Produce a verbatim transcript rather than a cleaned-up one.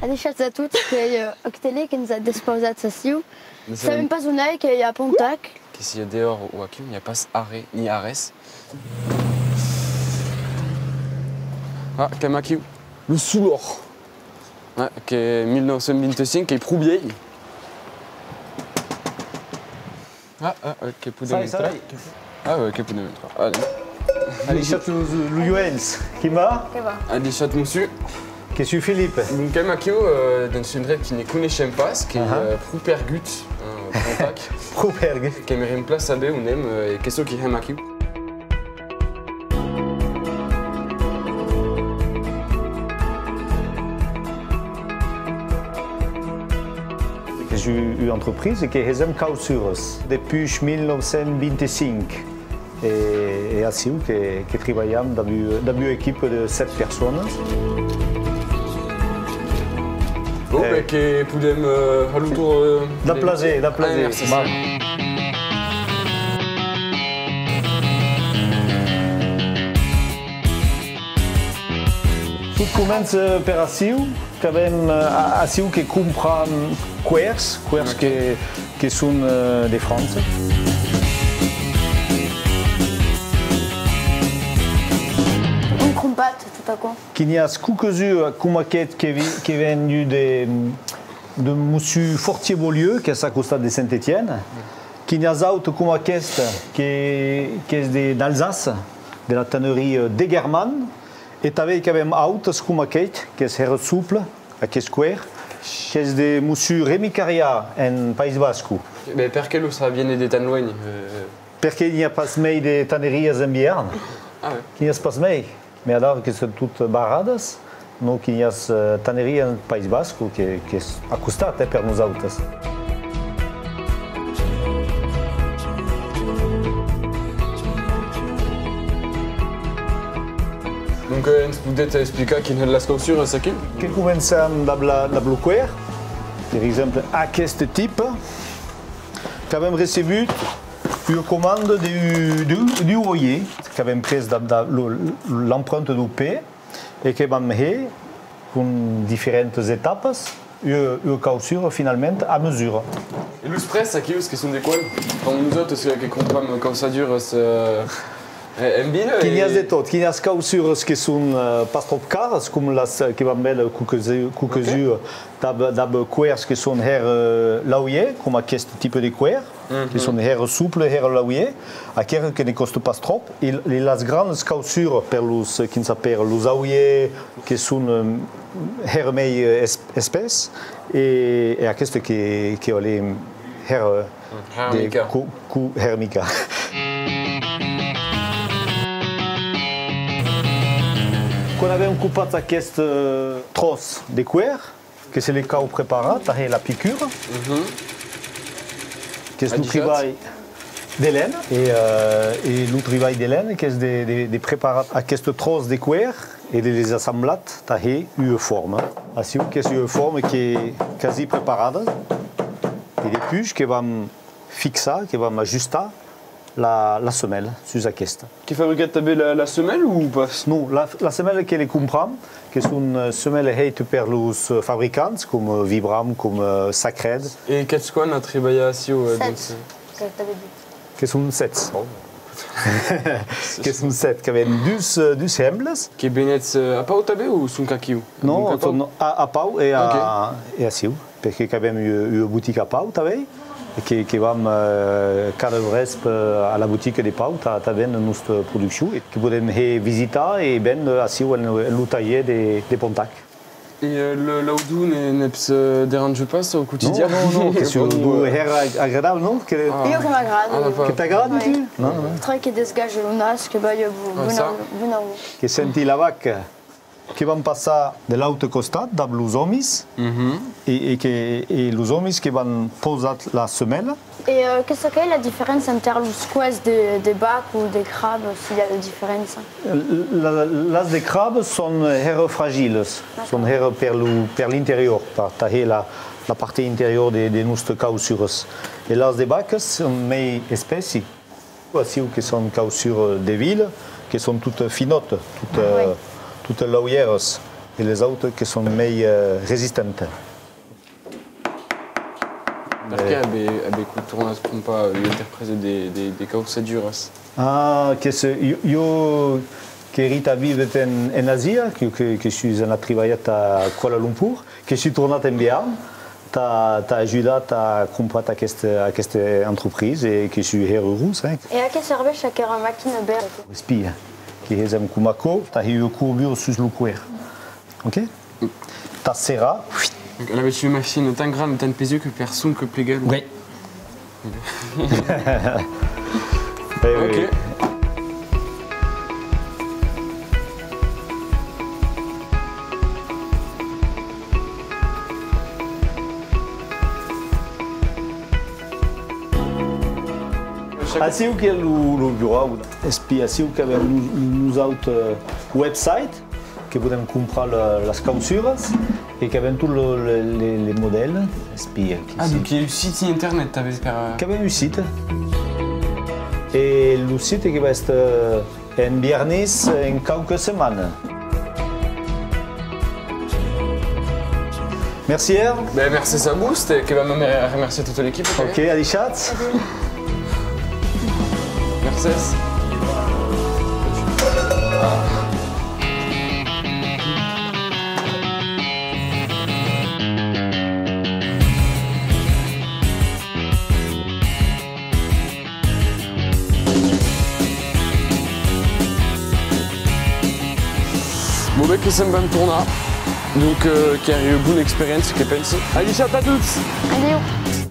Adishatz a tots, qu'ei, eh, Octele que nos a despausats aciu. Sabem pas on ei, qu'ei a Pontac. Que sia dehòra o aquiu, n'i a pas arré, ni arrés. Ah, qu'èm aquiu. Lo Solor. Ah, que mil nòu cents vint-e-cinc, qu'ei pro vielh. Ah, ah, ah, que podem entrar. Ah, ouais, que podem entrar. Allez. Adishatz los, los joens. Quin va? Que va? Adishatz, mossur. Que soi Philippe. Donc, èm aquiu, euh, dens un endret qui ne coneishem pas, qu'ei, euh, pro pergut, euh, Pontac. Pro pergut. Qu'aimerem plan saber on èm, euh, e qu'ei çò qui hèm aquiu. Es u-, ua entreprisa que hesem cauçuras depuish mil nòu cents vint-e-cinc. E, e aciu que, que tribalham dab u-, dab ua equipa de sèt personas. Bon, eh, ben, que podem, euh, har lo torn, euh, dab plaser, dab plaser. Ah, merci. Va. Tot comença per aciu, qu'avem, eh, a-, aciu que compram cuèrs, cuèrs que, que son, eh, de França. On crompat tot aquò? Que n'i as quauques-uns, eh, coma aqueth que vi-, que ven de, de Mossur Fortier-Beaulieu, qu'es a costat de Saint-Étienne. Que n'i as autes coma aquesta, que, qu'es de, d'Alsace, de la tanneria Degerman. E tanben qu'avem autes coma aqueth, qu'es hèra sople, aqueth cuèr, qu'es de Mossur Remi Caria en País Basco. Ben, perqué los har viéner de tan luenh? Euh. Perque n'i a pas mei de tanerias en Biarn. Ah ouais. Que n'i as pas mei. Mès adara que son tot barradas, non, que n'i as, euh, tanerias en País Basco, que, qu'es a costat, eh, per nosautes. Donc, euh, ens podetz explicar quin hèn las cauçuras aquí? Que començam dab la, dab lo cuèr. Per exemple, aqueste tipe qu'avem recebut ua comanda de, de, d'un oier, qu'avem pres dab, dab lo, l'emprunta deu pè, e que vam hèr con diferentas etapas, ua, ua cauçura finalament a mesura. E los prètz aquius que son de quant? Quand nosautes, eh, que crompam cauçaduras, eh, eh, en vila? Que n'i as de tot, que n'i as cauçuras que son, eh, pas tròp caras, com las, eh, que vam véder quauques-, quauques-uas dab, dab cuèrs que son hèra, eh, laurier, com aqueste tipe de cuèr, que son hèra sople, hèra laurier, aquera que ne còsta pas tròp, e, e las granas cauçuras per los, eh, quin s'apèra, los auriers, que son, eh, hèra mei, eh, es-, espés, e, e aquesta que, que vale hèra, eh, hèra de mica. Cu-, cu-, hèra mica. Quan avem copat aqueste, eh, tròç de cuèr, que se le cau preparar, tà hèr la picura. Qu'es lo tribalh d'Elena, e, eh, e lo tribalh d'Elena qu'es de, de, de preparar aqueste tròç de cuèr e de les assemblar tà hèr ua forma. Aciu qu'es ua forma qu'ei quasi preparada, e depuish que vam fixar, que vam ajustar la, la semèla sus aquesta. Que fabriquetz tanben la, la semèla o pas? Non, la, la semèla que le compram, que son, eh, semèlas hèitas per los, eh, fabricants, com, eh, Vibram, com, eh, Sacred. E qu'ètz quant a tribalhar aciu, eh, dens... Sèt, que t'avais dit. Que son sèt. Bon. Que son sèt, qu'avem dus, eh, dus hemnas. Que venetz, eh, a Pau tanben o sonque aquiu? Non, a, a Pau e a, e aciu. Perque qu'avem ua, ua botica a Pau tanben, e que, que vam, eh, cada vrèspe, eh, a la botica de Pau tà, tà vénder nòsta produccion, e que podem hèr visitar e vénder aciu en, en lo talhièr de, de Pontac. E, eh, le, l'audor ne, ne'vs, eh, deranja pas au quotidian? Non, non, non, qu'es un audor hèra ag-, agradable, non? Que... Ah. Jo que m'agrada. Ah, d'accord. Que t'agrada, tu? Non, non. Tròbi que desgaja lo nas, que balha bo-, bona, bona audor. Que senti la vaca. Que vam passar de l'aute costat dab los òmis, e, e que, e los òmis que van pausar la semèla. E, eh, qu'es aquela la diferéncia enter los cuèrs de, de vaca o de craba, se i a de diferéncia? La, las de craba son hèra fragilas, son hèra per lo, per l'interior, tà, tà hèr la, la part interior de, de nòstas cauçuras. E las de vacas son mei espèci. Aciu que son cauçuras de vila, que son totas finòtas, totas, totas laurièras. E les autres que son mei, eh, resistentes. Perqué, eh, avetz, avetz tornat crompar ua interpresa de, de, de cauçaduras? Ah, que se, jo, jo qu'èri a víver en, en Asia, que, que, que sus anat tribalhar a Kuala Lumpur, que soi tornat en Bearn, tà, tà ajudar a crompar aquesta, aquesta entrepresa e que soi hèra urós, eh. E a qué serveish aquera maquina verda? Espia, que hesem coma aquò, tà hèr ua corbura sus lo cuer. Ok? Tà serrar. Donc, alavetz ua machina tan grana, tan pesuga que per sonque plegar lo... Oui. Eh oui, oui. Aciu qu'ei lo, lo burèu. Espia, aciu qu'avem lo, lo, nosauts, eh, website, que podem crompar la, las cauçuras e qu'avem tot lo, le, le, le modèl. Espia, aquí. Ah, donc i a un site internet tanben per, eh... Qu'avem un site. E lo site que va èster, eh, en biarnés en quauquas setmanas. Merci, eh? Ben, mercés a vos, e que vam remerciar tota l'equipa. Ok, adishatz. Mercés. Bon, ben, que se'n van tornar. Donc, euh, qu'èra ua bona experiéncia, que pensi. Adishatz a tots! Adiu!